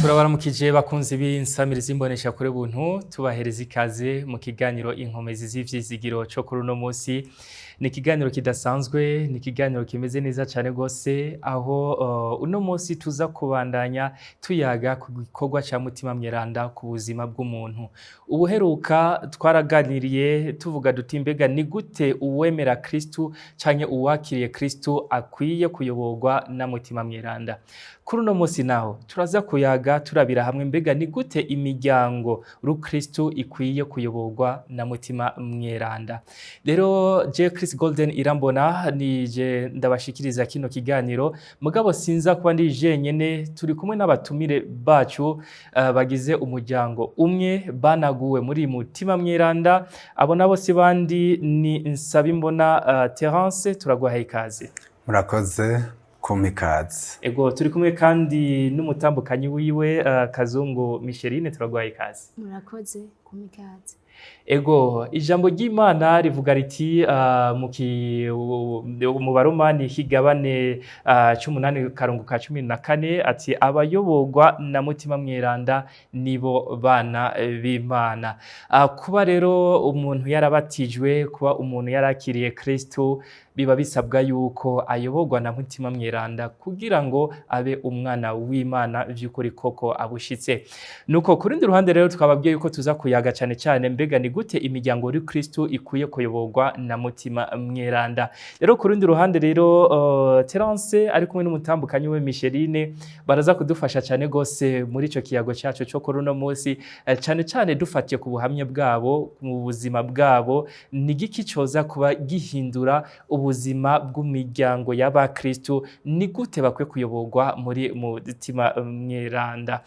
Turabaramukije bakunzi b'insamirizi imbonesha kure buntu, tubahereza ikaze mu kiganiro Inkomezi z'Ivyizigiro co kuri uno munsi. Ni ikiganiro kidasanzwe, ni ikiganiro kimeze neza cane gose, aho uno munsi tuza kubandanya tuyaga ku gikorwa ca Mutima Mweranda ku buzima bw'umuntu. Ubuheruka twaraganiriye tuvuga duti: mbega ni gute uwemera Kristu canke uwakiriye Kristu akwiye kuyoborwa na Mutima Mweranda? Kuri uno munsi naho turaza kuyaga turabira hamwe mbega ni gute imiryango rukristu ikwiye kuyoborwa na Mutima Mweranda. Rero je, Chris Golden Irambona, nije ndabashikiriza kino kiganiro, mugabo sinza kuba ndi jenyene. Turi kumwe n'abatumire bacu bagize umuryango umwe banaguwe muri Mutima Mweranda. Abo nabo si bandi, ni Nsabimbona Terence, turaguhaye ikaze. Murakoze kumpa ikaze. Ego, turi kumwe kandi n'umutambukanyi wiwe, Kazungu Micheline, turaguhaye ikaze. Murakoze kumpa ikaze. Ego, ijambo ry'Imana rivuga riti mu Baromani higabane c'umunani karongo ka 14, ati: "Abayoborwa na Mutima Mweranda nibo bana b'Imana." Kuba rero umuntu yarabatijwe, kuba umuntu yarakiriye Kristo, biba bisabwa yuko ayoborwa na Mutima Mweranda kugira ngo abe umwana w'Imana vy'ukuri koko abushitse. Nuko ku rundi ruhande rero twababwiye yuko tuza kuyaga cane cane mbega ni gute imiryango y'Ukristo ikwiye kuyoborwa na Mutima Mweranda. Rero ku rundi ruhande rero Terence ari kumwe n'umutambukanyi we Micheline baraza kudufasha cane gose muri ico kiyago cyacu cyo kuri uno munsi, cane cane dufatiye ku buhamya bwabo mu buzima bwabo. Ni giki coza kuba gihindura ubuzima bw'imiryango y'abakristo? Ni gute bakwiye kuyoborwa muri Mutima Mweranda?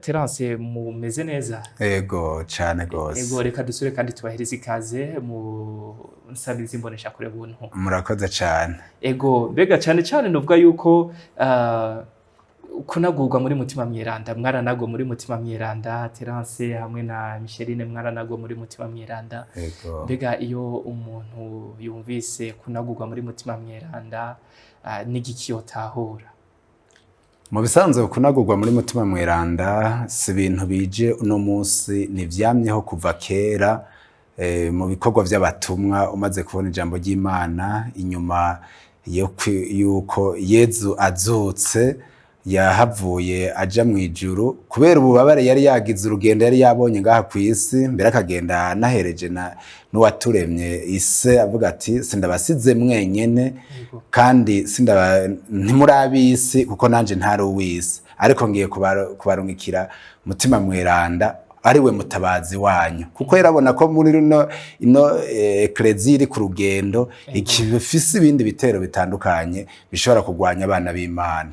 Terence, mumeze neza? Ego, cane gose. Ego, reka dusure kandi tubahereze ikaze mu nsabirizi imbonesha kure buntu. Murakoze cane. Ego, mbega cane cane novuga yuko kunagurwa muri Mutima Mweranda, mwaranagwa muri Mutima Mweranda, Terence hamwe na Micheline, mwaranagwa muri Mutima Mweranda. Ego. Mbega iyo umuntu yumvise kunagurwa muri Mutima Mweranda, n'igiki yotahura? Mu bisanzwe kunagurwa muri Mutima Mweranda si ibintu bije uno munsi, ni ivyamyeho kuva kera. Mu bikorwa vy'abatumwa, umaze kubona ijambo ry'Imana inyuma yuko Yezu azutse, yahavuye aja mw'ijuru kubera ububabare yari yagize, urugendo yari yabonye ngaha kw'isi, mbere akagenda anahereje na n'uwaturemye ise, avuga ati: "Sindabasize mwenyene kandi sindaba ntimuri ab'isi, kuko nanje ntari uw'isi, ariko ngiye kubarungikira Mutima Mweranda, ari we mutabazi wanyu." Kuko yarabona ko muri runo ino ekleziya iri ku rugendo, ikifise ibindi bitero bitandukanye bishobora kurwanya abana b'Imana.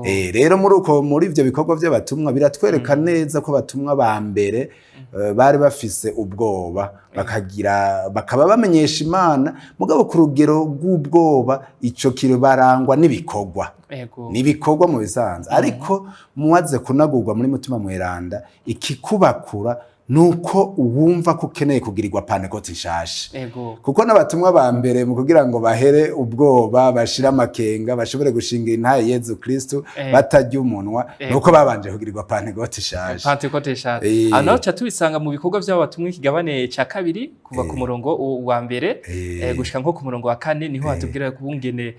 Rero muri uko, muri ivyo bikorwa vy'abatumwa biratwereka neza ko abatumwa ba mbere bari bafise ubwoba, bakagira bakaba bamenyesha Imana, mugabo ku rugero rw'ubwoba. Ico kiro barangwa n'ibikorwa, n'ibikorwa mu bisanzwe. Ariko mumaze kunagurwa muri Mutima Mweranda, ikikubakura nuko wumva ko ukeneye kugirirwa pantekoti nshasha. Kuko n'abatumwa ba mbere, mu kugira ngo bahere ubwoba, bashire amakenga, bashobore gushingira intahe Yezu Kristu batarya umunwa, nuko babanje kugirirwa pantekoti nshasha. Pantekote nshasha. Aho naho ca tubisanga mu bikorwa vy'abatumwa, ikigabane ca kabiri, kuva ku murongo wa mbere gushika nko ku murongo wa kane, niho hatubwira kubungene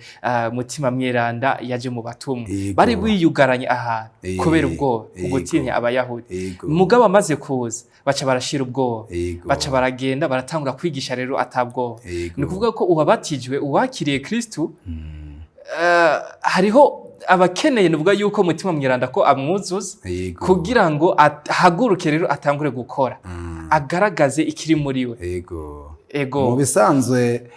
Mutima Mweranda yaje mu batumwa. Bari biyugaranye ahantu kubera ubwoba, ugutinya Abayahudi. Mugabo amaze kuza, baca barashira ubwoba, baca baragenda, baratangura kwigisha rero atabwoba. Ni ukuvuga ko uwabatijwe, uwakiriye Kristu, hariho abakeneye, nuvuga yuko Mutima Mweranda ko amwuzuza kugira ngo ahaguruke rero atangure gukora, agaragaze ikiri muri we. Mu bisanzwe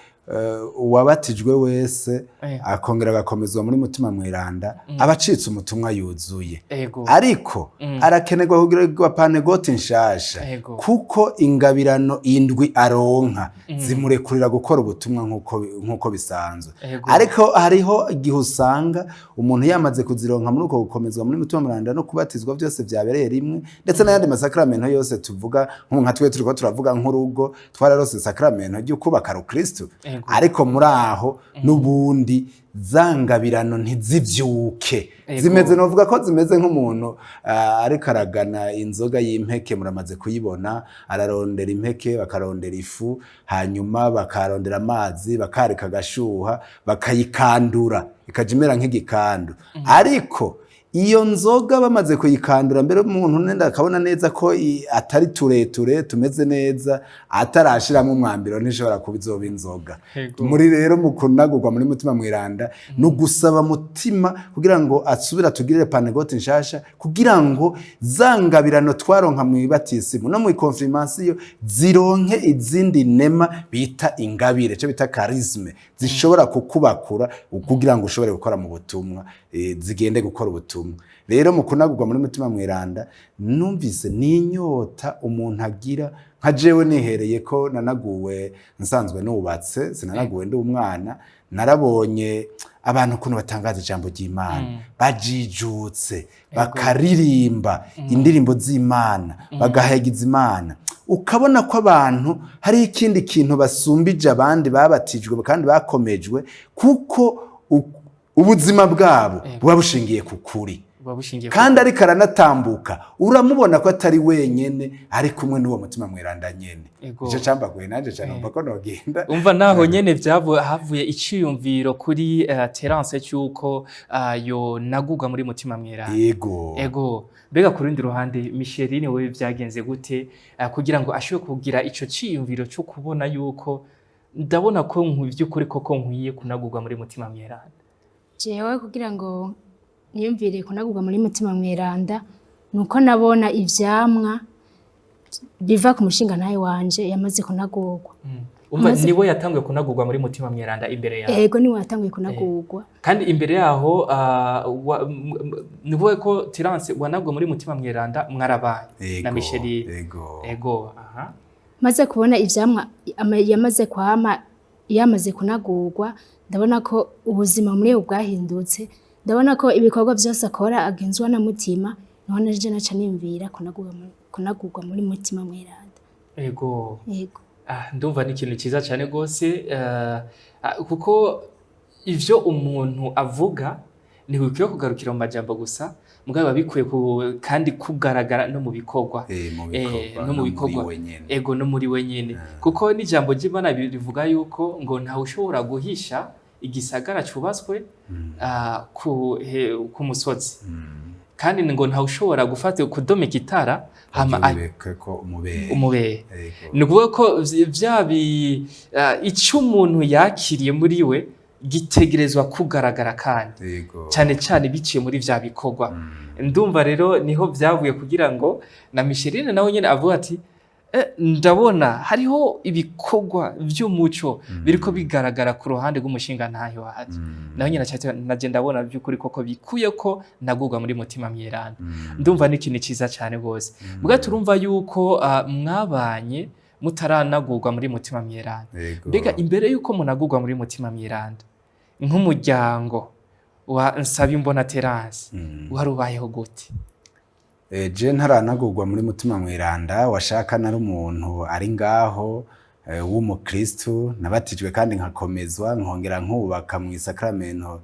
uwabatijwe wese akongera agakomezwa muri Mutima Mweranda aba acitse umutumwa yuzuye. Ariko arakenerwa kugirirwa pantegoti nshasha, kuko ingabirano indwi aronka zimurekurira gukora ubutumwa nkuko bisanzwe. Ariko hariho igihe usanga umuntu yamaze kuzironka muri uko gukomezwa muri Mutima Mweranda no kubatizwa, byose byabereye rimwe, ndetse n'ayandi masakramento yose tuvuga, nka twe turiko turavuga nk'urugo, twararose sakramento ryo kubaka rukristu. Ariko muri aho n'ubundi za ngabirano ntizivyuke. Zimeze, novuga ko zimeze nk'umuntu ariko aragana inzoga y'impeke. Muramaze kuyibona, ararondera impeke, bakarondera ifu, hanyuma bakarondera amazi, bakareka agashuha, bakayikandura ikaja imera nk'igikandu. Ariko iyo nzoga bamaze kuyikandura, mbere umuntu nenda akabona neza ko atari tureture tumeze neza, atarashiramo umwambiro, ntishobora kuba izoba inzoga. Muri rero mu kunagurwa muri Mutima Mweranda ni ugusaba Mutima kugira ngo asubire atugirire panegoti nshasha, kugira ngo za ngabirano twaronka mu ibatisimu no mu ikonfirmasiyo zironke izindi nema bita ingabire, cyo bita charisme, zishobora kukubakura kugira ngo ushobore gukora mu butumwa, zigende gukora ubutumwa. Rero mu kunagurwa muri Mutima Mweranda, numvise n'inyota umuntu agira. Nka jewe nihereye ko nanaguwe nsanzwe nubatse, sinanaguwe ndi umwana, narabonye abantu ukuntu batangaza ijambo ry'Imana, bajijutse, bakaririmba indirimbo z'Imana, bagahegiza Imana, ukabona ko abantu hari ikindi kintu basumbije abandi babatijwe kandi bakomejwe, kuko ubuzima bwabo buba bushingiye ku kuri. Buba bushingiye ku- Kandi ariko aranatambuka, uramubona ko atari wenyene, ari kumwe n'uwo Mutima Mweranda nyene. Ico cambaguye nanje cane, numva ko nogenda. Umva, naho nyene havuye iciyumviro kuri Terence cy'uko yo nagurwa muri Mutima Mweranda. Yego. Ego. Mbega ku rundi ruhande, Micheline wewe vyagenze gute kugira ngo ashobore kugira ico ciyumviro cyo kubona yuko ndabona ko vy'ukuri koko nkwiye kunagurwa muri Mutima Mweranda? Jewe kugira ngo niyumvire kunagurwa muri Mutima Mweranda, nuko nabona ivyamwa biva ku mushinga ntaye wanje yamaze kunagurwa. Umva, niwe yatanguye kunagurwa muri Mutima Mweranda imbere yawe? Ego, niwe yatanguye kunagurwa. Kandi imbere yaho ni ukuvuga ko Terence wanagwe muri Mutima Mweranda mwarabaye na Micheline? Ego. Ego, aha. Maze kubona ivyamwa yamaze kwama yamaze kunagurwa, ndabona ko ubuzima muri we bwahindutse, ndabona ko ibikorwa byose akora agenzwa na Mutima. Niho naje naca niyumvira kunagurwa muri Mutima Mweranda. Yego. Ah, ndumva ni ikintu cyiza cyane rwose, kuko ivyo umuntu avuga ntibikwiye kugarukira mu majambo gusa, mugabo biba bikwiye kandi kugaragara no mu bikorwa. Mu bikorwa, no mu muri bikorwa. wenyene. Ego, no muri wenyene, kuko n'ijambo ry'Imana rivuga yuko ngo ntawe ushobora guhisha igisagara cubatswe ku musozi, kandi ngo ntawe ushobora gufata kudomeka itara hama Aryubeke ko umubere. Umubere. Ego. Ni ukuvuga ko vya ico umuntu yakiriye muri we gitegerezwa kugaragara, kandi cyane cyane biciye muri vya bikorwa. Ndumva rero niho vyavuye kugira ngo na Micheline nawe nyene avuga ati: "Ndabona hariho ibikorwa vy'umuco biriko bigaragara ku ruhande rw'umushinga ntahe waje." Nawe nyene aca ati: "Naje ndabona by'ukuri koko bikuye ko nagurwa muri Mutima Mweranda." Ndumva ni ikintu ciza cyane rwose. Mbwa turumva yuko mwabanye mutaranagurwa muri Mutima Mweranda. Ego. Mbega imbere yuko munagurwa muri Mutima Mweranda, nk'umuryango wa Nsabimbona Terence, wari ubayeho gute? Je ntaranagurwa muri Mutima Mweranda, washaka nari umuntu ari ngaho w'umukristu, nabatijwe kandi nkakomezwa, nkongera nkubaka mu isakramento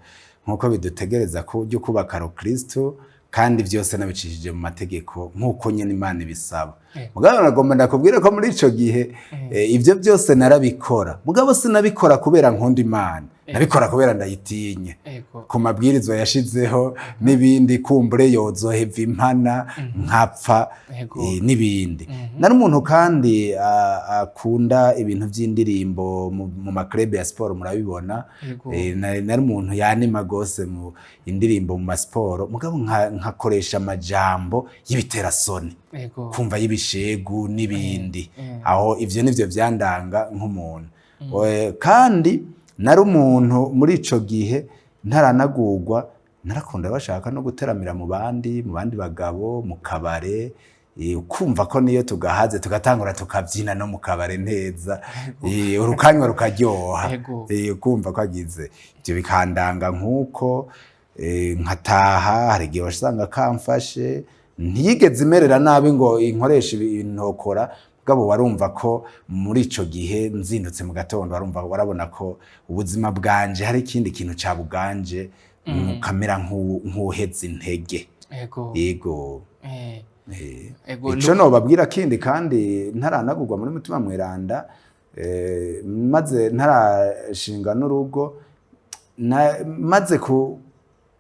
nk'uko bidutegereza ko ryo kubaka rukristu, kandi byose nabicishije mu mategeko nk'uko nyene Imana ibisaba. Mugabo nagomba ndakubwira ko muri ico gihe ivyo byose narabikora, mugabo sinabikora kubera nkunda Imana, nabikora kubera ndayitinye ku mabwirizwa yashizeho n'ibindi, kumbure yozoheva impana nkapfa, n'ibindi. Nari umuntu kandi akunda ibintu by'indirimbo mu ma club ya siporo, murabibona. Nari umuntu yanima gose mu indirimbo mu masiporo, mugabo nkakoresha amajambo y'ibiterasoni, kumva y'ibishegu n'ibindi. Aho ivyo nivyo vyandanga nk'umuntu. Kandi nari umuntu muri ico gihe ntaranagurwa narakunda bashaka no guteramira mu bandi bagabo mu kabare, ukumva ko niyo tugahaze tugatangura tukabyina no mu kabare neza, urukanywa rukaryoha. Ukumva ko agize ibyo bikandanga nk'uko nkataha, hari igihe wasanga kamfashe, ntiyigeze imerera nabi ngo inkoreshe intokora. Mugabo warumva ko muri ico gihe nzindutse mu gatondo, warumva warabona ko ubuzima bwanje hari ikindi kintu cabuganje, ukamera nk'uheze intege. Yego. Ico nobabwira kindi kandi, ntaranagurwa muri Mutima Mweranda, maze ntarashinga n'urugo, maze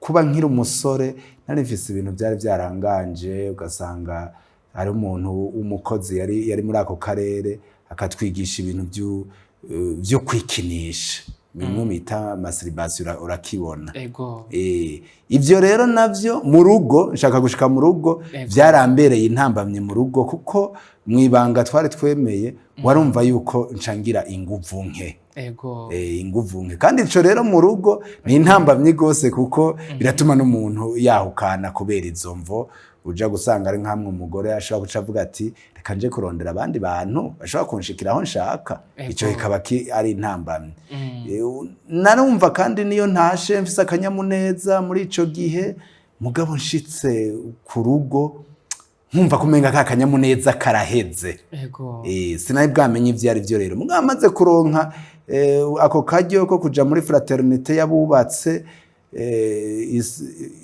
kuba nkiri umusore, nari mfise ibintu byari byaranganje. Ugasanga hari umuntu w'umukozi yari muri ako karere, akatwigisha ibintu vyo kwikinisha, bimwe bita masturbation, urakibona. Ivyo rero navyo mu rugo, nshaka gushika mu rugo, vyarambereye intambamye mu rugo, kuko mwibanga twari twemeye, warumva yuko ncangira inguvu nke. Inguvu nke. Kandi ico rero mu rugo ni intambamyi gose, kuko biratuma n'umuntu yahukana kubera izo mvo. Uja gusanga ari nkamwe umugore ashobora guca avuga ati: "Reka nje kurondera abandi bantu bashobora kunshikira aho nshaka." Ico kikaba ari intambamyi. Narumva kandi niyo ntashe mfise akanyamuneza muri ico gihe, mugabo nshitse ku rugo nkumva kumenga ka kanyamuneza karaheze. Sinari bwamenye ivyo ari vyo rero. Mugabo amaze kuronka ako karyo ko kuja muri fraternité y'abubatse,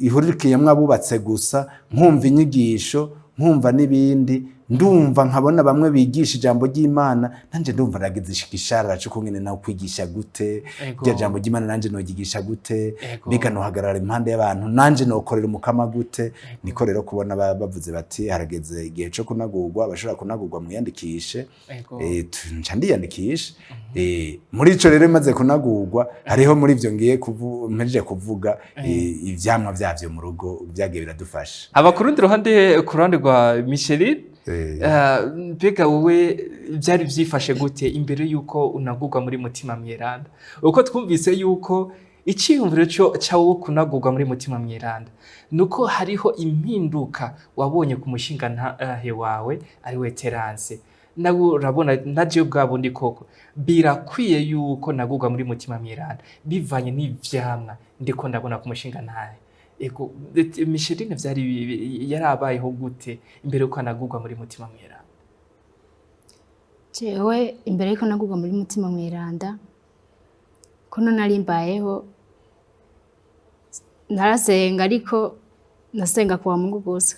ihurikiyemwo abubatse gusa, nkumva inyigisho, nkumva n'ibindi, ndumva nkabona bamwe bigisha ijambo ry'Imana, nanje ndumva nagize igishara c'ukungene nawe kwigisha gute iryo jambo ry'Imana, nanje nogigisha gute, mbega nohagarara impande y'abantu, nanje nokorera Umukama gute. Niko rero kubona bavuze bati: "Harageze igihe co kunagurwa, abashobora kunagurwa mwiyandikishe." Nca ndiyandikisha. Muri ico rero maze kunagurwa, hariho muri ivyo ngiye mpejeje kuvuga, ivyamwa vyavyo mu rugo vyagiye biradufasha. Aba ku rundi ruhande, ku ruhande rwa Micheline, mbega wowe byari byifashe gute imbere y'uko unagurwa muri Mutima Mweranda? Uko twumvise yuko icyiyumviro cyo cyawo kunagurwa muri Mutima Mweranda nuko hariho impinduka wabonye ku mushingantahe wawe ari we Terence, nawe urabona naje bwa bundi koko birakwiye yuko nagurwa muri Mutima Mweranda bivanye n'ivyamwa ndiko ndabona ku mushingantahe. Ego, Micheline, vyari yarabayeho gute imbere yuko anagurwa muri Mutima Mweranda? Jewe imbere yuko nagurwa muri Mutima Mweranda, kuno nari mbayeho, narasenga, ariko nasenga kuwa Mungu gusa.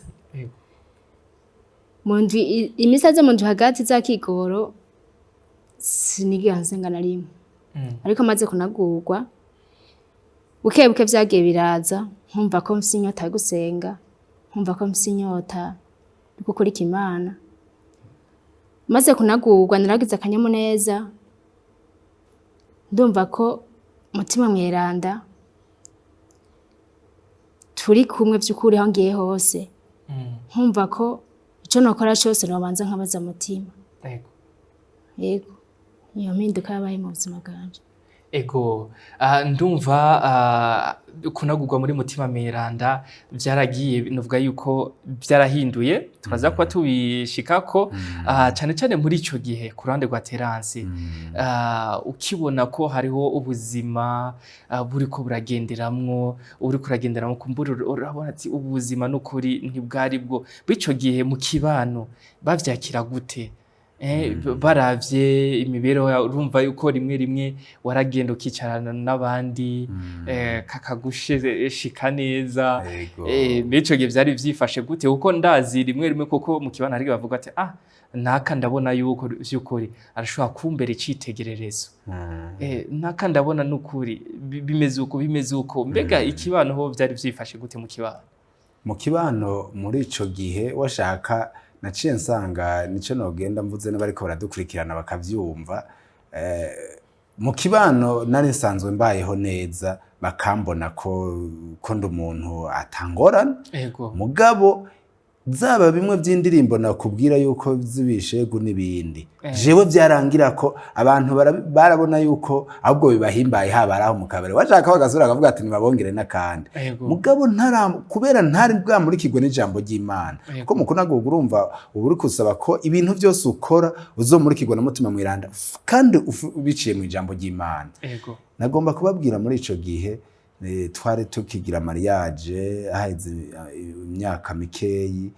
Mu ndwi, imisa zo mu ndwi hagati za kigoro sinigera nsenga na rimwe. Ariko maze kunagurwa, buke buke vyagiye biraza, nkumva ko mfise inyota yo gusenga, nkumva ko mfise inyota yo gukurika Imana. Maze kunagurwa naragize akanyamuneza, ndumva ko Mutima Mweranda turi kumwe vy'ukuri aho ngiye hose, nkumva ko ico nokora cose nobanza nkabaza Mutima. Yego, iyo mpinduka yabaye mu buzima bwanje. Ego, ndumva kunagurwa muri Mutima Mweranda vyaragiye, nuvuga yuko vyarahinduye, turaza kuba tubishikako, cane cane muri ico gihe ku ruhande rwa Terence, ukibona ko hariho ubuzima buriko buragenderamwo, uriko uragenderamwo, kumbura urabona ati ubuzima n'ukuri ntibwari bwo b'ico gihe. Mu kibano bavyakira gute? Baravye imibereho yawe, urumva yuko rimwe rimwe waragenda ukicarana n'abandi, kakagushika neza. Muri ico gihe vyari vyifashe gute? Kuko ndazi rimwe rimwe kuko mu kibano hari bavuga ati: "Ah, naka ndabona yuko vy'ukuri arashobora kumbera icitegererezo, naka ndabona n'ukuri bimeze uko, bimeze uko." Mbega ikibano ho vyari vyifashe gute mu kibano? Mu kibano muri ico gihe, washaka naciye nsanga nico nogenda mvuze n'abariko baradukurikirana bakavyumva, mu kibano nari nsanzwe mbayeho neza, bakambona ko ndi umuntu atangorana. Mugabo zaba bimwe by'indirimbo nakubwira yuko z'ibishegu n'ibindi, jewe byarangira ko abantu barabona yuko ahubwo bibahimbaye, haba ari aho mu kabari, washaka bagasubira bakavuga ati ntibabongere n'akandi. Mugabo ntara kubera ntari bwamurikirwe n'ijambo ry'Imana, kuko mu kunagurwa urumva uba uri kusaba ko ibintu byose ukora uzomurikirwa na Mutima Mweranda kandi biciye mu ijambo ry'Imana. Nagomba kubabwira muri ico gihe, twari tukigira mariage, haheze imyaka mikeyi.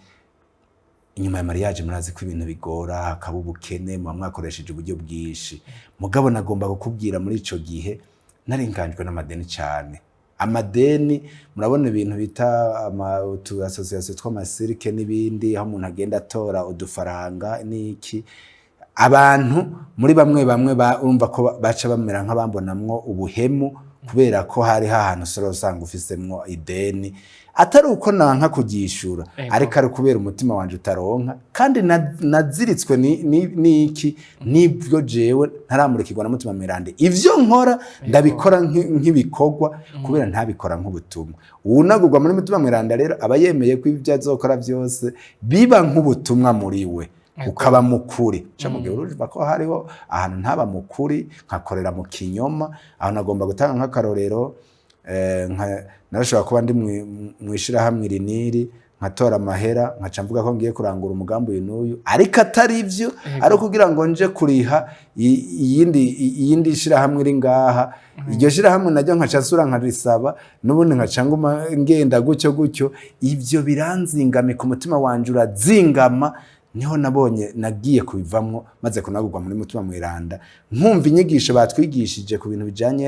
Inyuma ya mariage murazi ko ibintu bigora, hakaba ubukene, muba mwakoresheje uburyo bwinshi. Mugabo nagomba kukubwira, muri ico gihe narenganjwe n'amadeni cane. Amadeni, murabona ibintu bita utu association tw'amasirike n'ibindi, aho umuntu agenda atora udufaranga n'iki. Abantu muri bamwe bamwe urumva ko baca bamera nk'abambonamwo ubuhemu, kubera ko hari hahantu ushobora usanga ufisemwo ideni, atari uko nanka kuryishura, ariko ari kubera umutima wanje utaronka, kandi naziritswe n'iki nibyo jewe ntaramurikirwa na Mutima Mweranda. Ivyo nkora ndabikora nk'ibikorwa, kubera ntabikora nk'ubutumwa. Uwunagurwa muri Mutima Mweranda rero aba yemeye ko ibyo azokora byose biba nk'ubutumwa muri we, ukaba mukuri. Ca mu gihe urumva ko hariho ahantu ntaba mukuri, nkakorera mu kinyoma. Aho nagomba gutanga nk'akarorero, narashobora kuba ndi mw'ishirahamwe iri n'iri, nkatora amahera, nkaca mvuga ko ngiye kurangura umugambi uyu n'uyu, ariko atari ivyo, ari ukugira ngo nje kuriha iyindi shirahamwe iri ngaha. Iryo shirahamwe naryo nkaca nsura nkarisaba n'ubundi, nkaca nguma ngenda gutyo gutyo. Ivyo biranzingamika, umutima wanje urazingama. Niho nabonye nagiye kubivamwo maze kunagurwa muri Mutima Mweranda, nkumva inyigisho batwigishije ku bintu bijanye.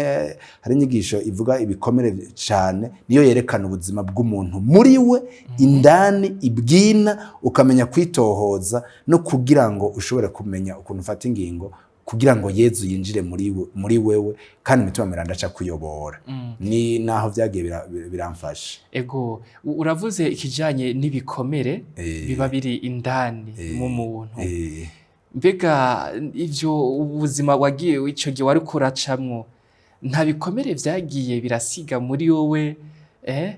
Hari inyigisho ivuga ibikomere cane, niyo yerekana ubuzima bw'umuntu muri we indani ibwina, ukamenya kwitohoza no kugira ngo ushobore kumenya ukuntu ufata ingingo kugira ngo Yezu yinjire muri wewe, kandi Umutima Mweranda aca kuyobora. Ni naho vyagiye biramfasha. Ego, uravuze ikijanye n'ibikomere biba biri indani mu muntu. Mbega ivyo ubuzima wagiye ico gihe wariko uracamwo, nta bikomere vyagiye birasiga muri wowe, eh?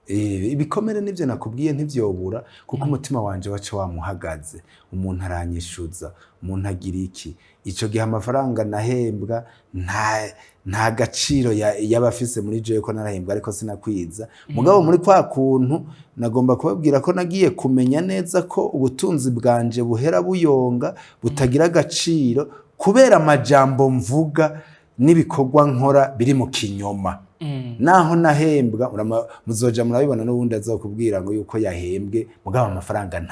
Ibikomere nivyo nakubwiye ntivyobura, kuko umutima wanje waca wamuhagaze. Umuntu aranyishuza, umuntu agira iki. Ico gihe amafaranga nahembwa nta gaciro yaba afise muri jewe, ko narahembwa ariko sinakwiza. Mugabo muri kwa kuntu nagomba kubabwira ko nagiye kumenya neza ko ubutunzi bwanje buhera buyonga, butagira agaciro, kubera amajambo mvuga n'ibikorwa nkora biri mu kinyoma. Naho nahembwa, muzoja murabibona, n'ubundi azokubwira ngo yuko yahembwe, mugabo amafaranga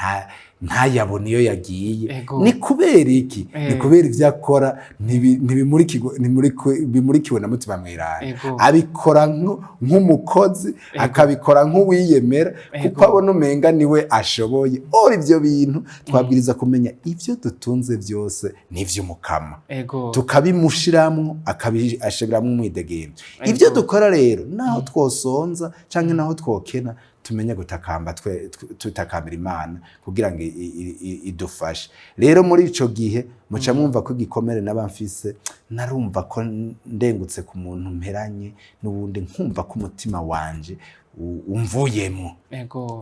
ntayabone iyo yagiye. Ni kubera iki? Ni kubera ivyo akora bimurikiwe na Mutima Mweranda. Abikora nk'umukozi, akabikora nk'uwiyemera, kuko abona umenga niwe ashoboye. Ora ivyo bintu twabwiriza kumenya, ivyo dutunze byose n'ivy'Umukama, tukabimushiramwo, akabishiramwo umwidegemvyo. Ibyo dukora rero, naho twosonza canke naho twokena, tumenye gutakamba, tutakambira Imana kugira ngo idufashe. Rero muri ico gihe muca mwumva ko igikomere naba mfise, narumva ko ndengutse ku muntu mperanye n'ubundi, nkumva ko umutima wanje umvuyemo.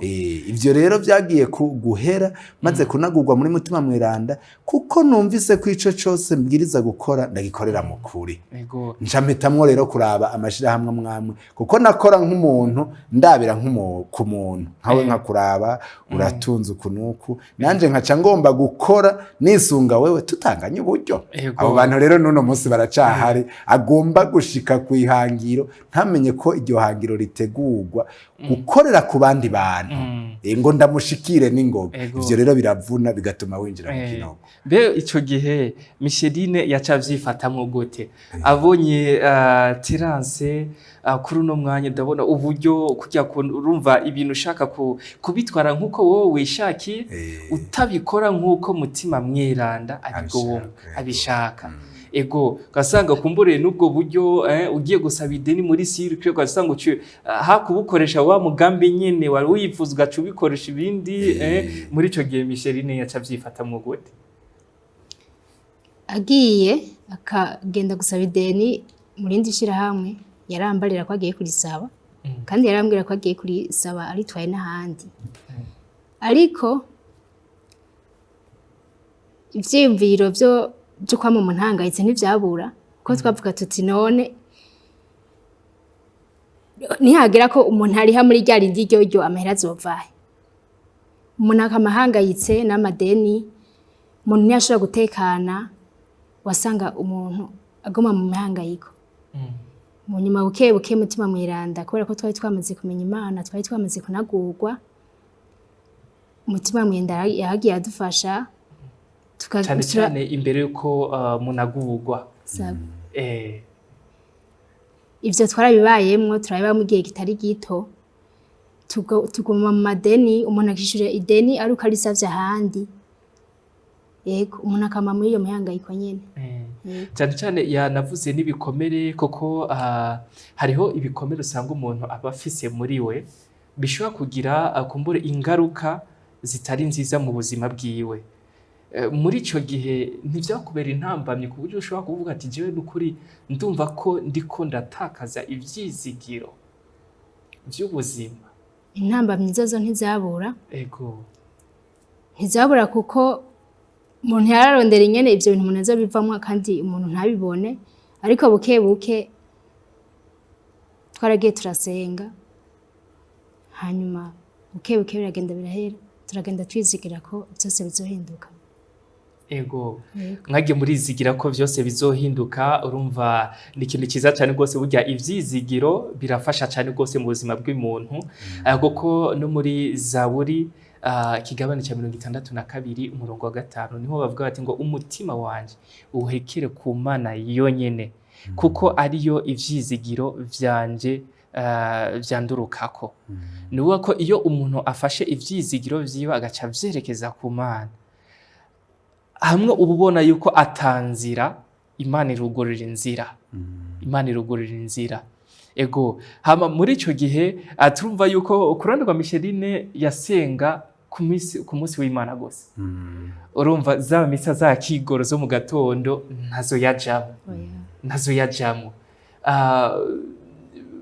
Ivyo rero vyagiye guhera maze kunagurwa muri Mutima Mweranda, kuko numvise ko ico cose mbwiriza gukora ndagikorera mu kuri. Nca mpitamwo rero kuraba amashirahamwe amwamwe, kuko nakora nk'umuntu ndabira ku muntu nkawe, nkakuraba uratunze uku n'uku, nanje nkaca ngomba gukora nisunga wewe, tutanganye uburyo. Abo bantu rero n'uno munsi baracahari, agomba gushika ku ihangiro, ntamenye ko iryo hangiro ritegurwa gukorera ku bandi bantu. Ngo ndamushikire n'ingoga. Ivyo rero biravuna, bigatuma winjira mu kinogo. Mbe ico gihe Micheline yaca avyifatamwo gute abonye Terence, kuri uno mwanya ndabona uburyo kujya urumva ibintu ushaka kubitwara nk'uko wowe wishakiye, utabikora nk'uko Mutima Mweranda abigomba, Abishaka, abishaka. Ego, ugasanga kumbure n'ubwo buryo, ugiye gusaba ideni muri sirikwe, ugasanga uciye hakubukoresha wa mugambi nyene wari wifuza, ugaca ubikoresha ibindi. Muri ico gihe Micheline yaca avyifatamwo gute? Agiye akagenda gusaba ideni mu rindi shirahamwe, yarambarira ko agiye kurisaba, kandi yarambwira ko agiye kurisaba aritwaye n'ahandi. Ariko ivyiyumviro vyo kwama umuntu ahangayitse ntivyabura, kuko twavuga tuti none nihagera ko umuntu ariha muri rya rindi ryoryo, amahera azovahe? Umuntu akama ahangayitse n'amadeni, umuntu ntiyashobora gutekana, wasanga umuntu aguma mu mihangayiko. Mu nyuma buke buke Mutima Mweranda, kubera ko twari twamaze kumenya Imana, twari twamaze kunagurwa. Mutima Mwenda yagiye adufasha. Cyane cyane imbere yuko munagurwa. Ivyo twarabibayemwo, turabibamwo igihe kitari gito. Tuguma mu madeni, umuntu akishura ideni ari uko arisavye ahandi. Yego, umuntu akama muri iyo mihangayiko nyene. Cyane cyane yanavuze n'ibikomere, koko hariho ibikomere usanga umuntu aba afise muri we bishobora kugira kumbure ingaruka zitari nziza mu buzima bwiwe. Muri ico gihe ntivyakubera intambamyi ku buryo ushobora kuvuga ati: "Jewe n'ukuri ndumva ko ndiko ndatakaza ivyizigiro vy'ubuzima"? Intambamyi zozo ntizabura. Ntizabura, kuko umuntu yararondera ingene ivyo bintu umuntu azobivamwo, kandi umuntu ntabibone. Ariko buke buke twaragiye turasenga, hanyuma buke buke biragenda birahera, turagenda twizigira ko vyose bizohinduka. Mwagiye murizigira ko vyose bizohinduka. Urumva ni ikintu cyiza cyane rwose. Burya ivyizigiro birafasha cyane rwose mu buzima bw'umuntu. Kuko no muri Zaburi, ikigabane cya 62 umurongo wa 5, niho bavuga bati ngo: "Umutima wanje uhekere ku Mana yonyene, kuko ariyo ivyizigiro vyanje vyandurukako." Ni ukuvuga ko iyo umuntu afashe ivyizigiro vyiwe agaca avyerekeza ku Mana, hamwe uba ubona yuko atanzira, Imana irugurura inzira. Imana irugurura inzira. Ego, hama muri ico gihe turumva yuko ku ruhande rwa Micheline yasenga ku munsi w'Imana gusa. Urumva za misa za kigoro zo mu gatondo ntazo yajamwo? Oya. Ntazo yajamwo.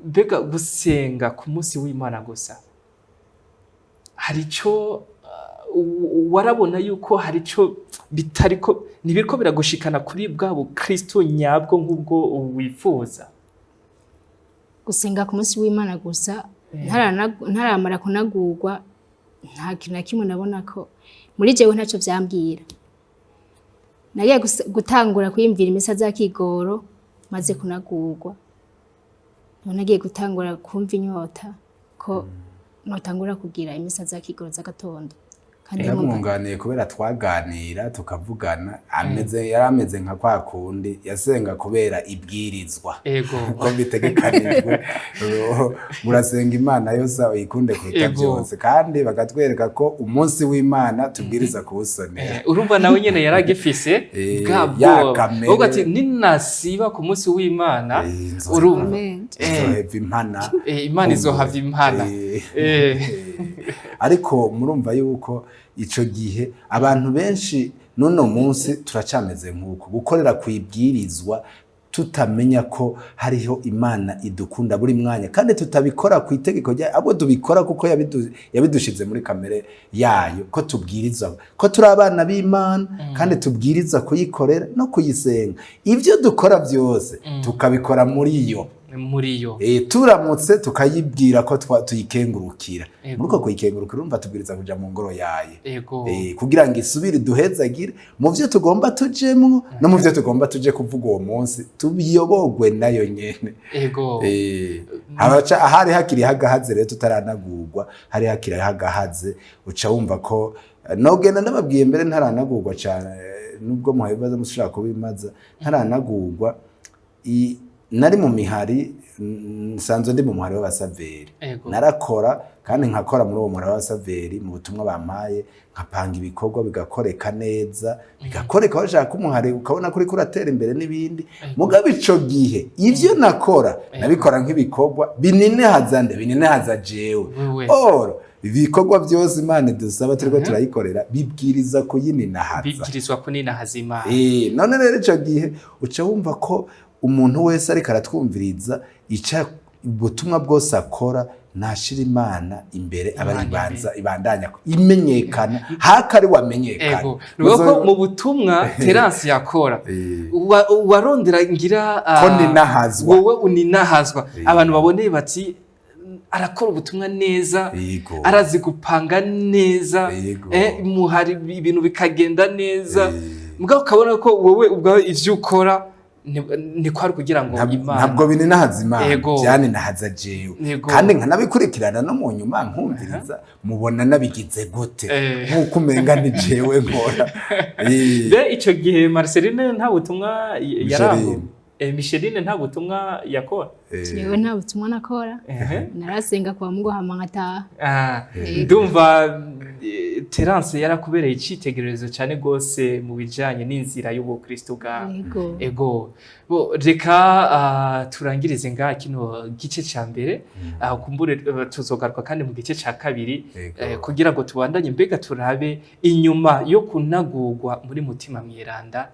Mbega gusenga ku munsi w'Imana gusa, hari ico warabona yuko hari ico bitariko, ntibiriko biragushikana kuri bwa bukristo nyabwo nk'ubwo wifuza? Gusenga ku munsi w'Imana gusa, ntaramara kunagurwa, nta kintu na kimwe nabona ko muri jewe, ntacyo vyambwira. Nagiye gutangura kwiyumvira imisa za kigoro maze kunagurwa, niho nagiye gutangura kumva inyota ko notangura kugira imisa za kigoro z'agatondo, kandi nkumva Yaramwunganiye kubera twaganira tukavugana, ameze yari ameze nka kwa kundi yasenga kubera ibwirizwa, ko bitegekanijwe murasenga Imana yose uyikunde kuruta byose, kandi bakatwereka ko umunsi w'Imana tubwiriza kuwusonera. Urumva nawe nyene yaragifise bwa ya bwoba. Kamere. Uvuga ati: "Ninasiba ku munsi w'Imana", urumva Amen. Izoheva impana. Imana izohava impana. Ariko murumva yuko ico gihe abantu benshi n'uno munsi turacameze nk'uko gukorera ku ibwirizwa, tutamenya ko hariho Imana idukunda buri mwanya, kandi tutabikora ku itegeko ryayo, ahubwo tubikora kuko yabidushize muri kamere yayo, ko tubwirizwa, ko turi abana b'Imana, kandi tubwiriza kuyikorera no kuyisenga. Ibyo dukora byose tukabikora muri yo. Muri yo. Turamutse tukayibwira ko tuyikengurukira. Muri uko kuyikengurukira, urumva tubwiriza kuja mu ngoro yayo. Kugira ngo isubire iduhezagire mu vyo tugomba tujemwo no mu vyo tugomba tuje kuvuga uwo munsi, tubiyobogwe nayo nyene. Abaca ahari hakiri hagahaze rero, tutaranagurwa, hari hakiri hagahaze, uca wumva ko nogenda ndababwiye mbere ntaranagurwa cane, nubwo muhabibaza mushobora kubimaza ntaranagurwa, nari mu mihari, nsanzwe ndi mu muhari w'abasaveri. Narakora kandi nkakora muri uwo muhari w'abasaveri mu butumwa bampaye, nkapanga ibikorwa bigakoreka neza, bigakoreka bashaka umuhari, ukabona ko uriko uratera imbere n'ibindi. Mugabo ico gihe ivyo nakora nabikora nk'ibikorwa binini, haza nde binini, haza jewe. Wewe. Or ibikorwa byose Imana idusaba turiko turayikorera bibwiriza kuyininahaza. Bibwirizwa kuninahaza Imana. None rero ico gihe uca wumva ko umuntu wese ariko aratwumviriza, ica ubutumwa bwose akora ntashira Imana imbere, aba ari Imana ibanza ibandanya imenyekana hakari wamenyekana. Ego, ni ukuvuga ko mu butumwa Terence yakora, warondera ngira Ko ninahazwa. Wowe uninahazwa, abantu baboneye bati: "Arakora ubutumwa neza, arazi gupanga neza, muhari ibintu bikagenda neza." Mugabo ukabona ko wowe ubwawe ivyo ukora Ni kwari kugira ngo Imana Ntabwo bininahaza Imana, byaninahaza jewe. Kandi nkanabikurikirana no mu nyuma, nkumviriza mubona nabigize gute, nk'uko umenga ni jewe nkora. Be ico gihe Marceline nta butumwa yarango Micheline. Micheline nta butumwa yakora? Jewe nta butumwa nakora. Narasenga kwa Mungu hama nkataha. Ndumva Terence yarakubereye icitegererezo cyane gose mu bijanye n'inzira y'ubukristo bwawe. Yego. Ego. Bo reka turangirize ngaha kino gice ca mbere. Kumbure tuzogaruka kandi mu gice ca kabiri kugira ngo tubandanye, mbega turabe inyuma yo kunagurwa muri Mutima Mweranda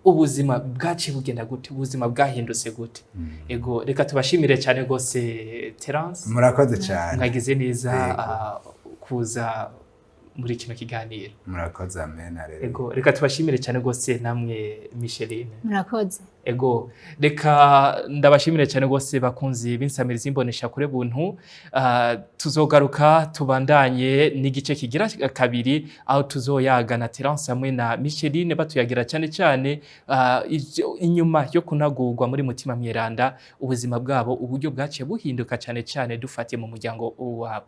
ubuzima bwaciye bugenda gute, ubuzima bwahindutse gute. Ego, reka tubashimire cyane gose, Terence. Murakoze cyane. Mwagize neza kuza muri kino kiganiro. Murakoze, amen rero. Ego, reka tubashimire cyane gose namwe, Micheline. Murakoze. Ego, reka ndabashimire cyane rwose bakunzi b'insamirizi imbonesha kure buntu. Tuzogaruka tubandanye n'igice kigira kabiri, aho tuzoyaga na Terence hamwe na Micheline, batuyagira cyane cyane inyuma yo kunagurwa muri Mutima Mweranda, ubuzima bwabo uburyo bwaciye buhinduka, cyane cyane dufatiye mu muryango wabo.